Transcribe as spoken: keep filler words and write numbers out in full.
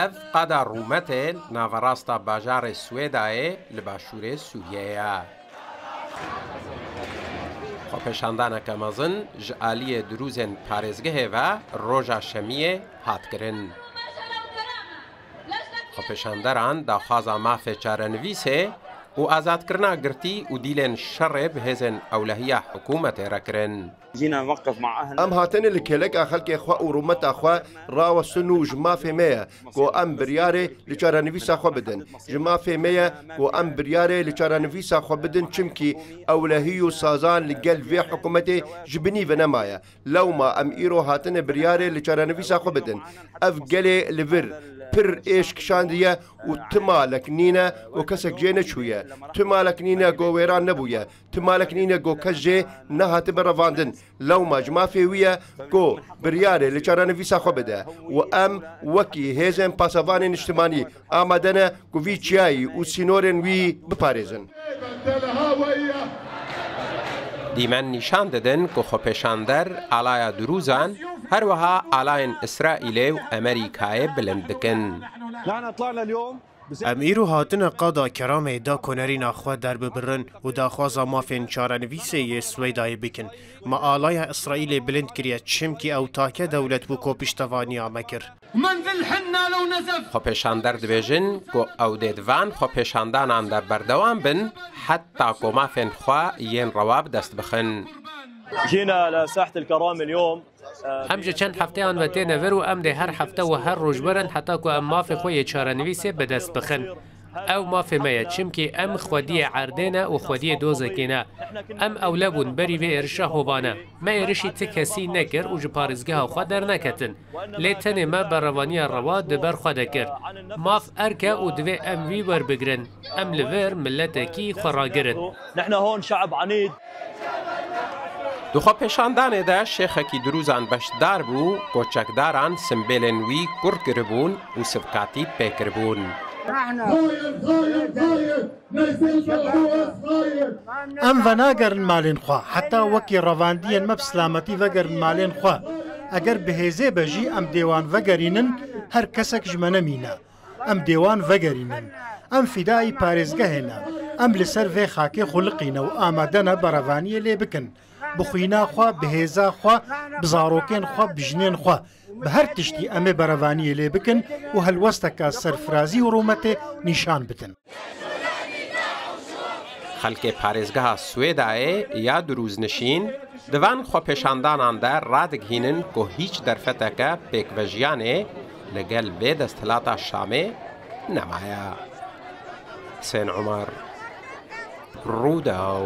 Ev qada rûmetê naverasta bajarê Swêdayê li başûrê Sûriyê ye. Xwepêşandaneke mezin ji aliyê dirûzên parêzgehê ve roja şemiyê hat kirin. Xwepêşanderan daxwaza mafê çarenivîsê û azadkirina girtî û dîlên şerê bi hêzên ewlehiya hikûmetê re kirin. Em hatine li kêleka xelkê xwe û rûmeta xwe rawestin û ji mafê me ye ku em biryarê li çarenivîsa xwe bidin. Ji mafê me ye ku em biryarê li çarenivîsa xwe bidin, çimkî ewlehî û sazan li gel vê hikûmetê ji binî ve nemaye. Lewma em îro hatine biryarê li çarenivîsa xwe bidin. Ev gelê li vir pir êş kişandiye û ti malek nîne ku kesek jê neçûye. Ti malek nîne ku wêran nebûye. Ti malek nîne ku kes jê nehatibe revandin. Lewma ji mafê wî ye ku biryarê li çarenivîsa xwe bide û em wekî hêzên pasevanê niştimanî amade ne ku vî çiyayî û sînorên wî biparêzin. Dîmen nîşan didin ku xwepêşander alaya Durûzan, her wiha alayên Îsraîlê û Amerîkayê bilind dikin. Em îro hatine qada Keramê da ku nerîna xwe derbibirin û daxwaza mafên çarenivîsê yê Swêdayê bikin. Me alaya Îsraîlê bilind kiriye, çimkî ew take dewlet bû ku piştevaniya me kir. Xwepêşander dibêjin ku ew dê di van xwepêşandanan de berdewam bin heta ku mafên xwe yên rewa bi dest bixin. جينا لساحة الكرامة اليوم. Em ji çend hefteyan ve têne vir û em dê her hefte û her roj werin heta ku em mafê xwe yê çarenivîsê bi dest bixin. Ew mafê me ye, çimkî em xwediyê erdê ne û xwediyê dozekê ne. Em ewle bûn berî vê êrişa hovane. Me êrişî ti kesî nekir û ji parêzgeha xwe derneketin. Lê tenê me berevaniya rewa di ber xwe de kir. Maf erk e û divê em wî werbigrin. Em li vir miletekî xweragir in. نحن هون شعب عنيد. Di xwepêşandanê de şêxekî Durûzan beşdar bû, ku çekdaran simbêlên wî kurt kiribûn û sivkatî pê kiribûn. Em venagerin malên xwe, heta wekî revandiyên me bi silametî vegerin malên xwe. Eger bi hêzê be jî em dê wan vegerînin, her kesek ji me nemîne. Em dê wan vegerînin. Em fîdayî parêzgehê ne. Em li ser vê xakê xuliqî ne û amade ne berevaniyê lê bikin. Bi xwîna xwe, bi hêza xwe, bi zarokên xwe, bi jinên xwe, bi her tiştî em ê berevaniyê lê bikin û helwesteka serfirazî û rûmetê nîşan bidin. Xelkê parêzgeha Swêdayê ya Durûznişîn di van xwepêşandanan de radigihînin ku hîç derfeteke pêkvejiyanê li gel vê desthilata Şamê nemaye. Husên Umar, Rûdaw.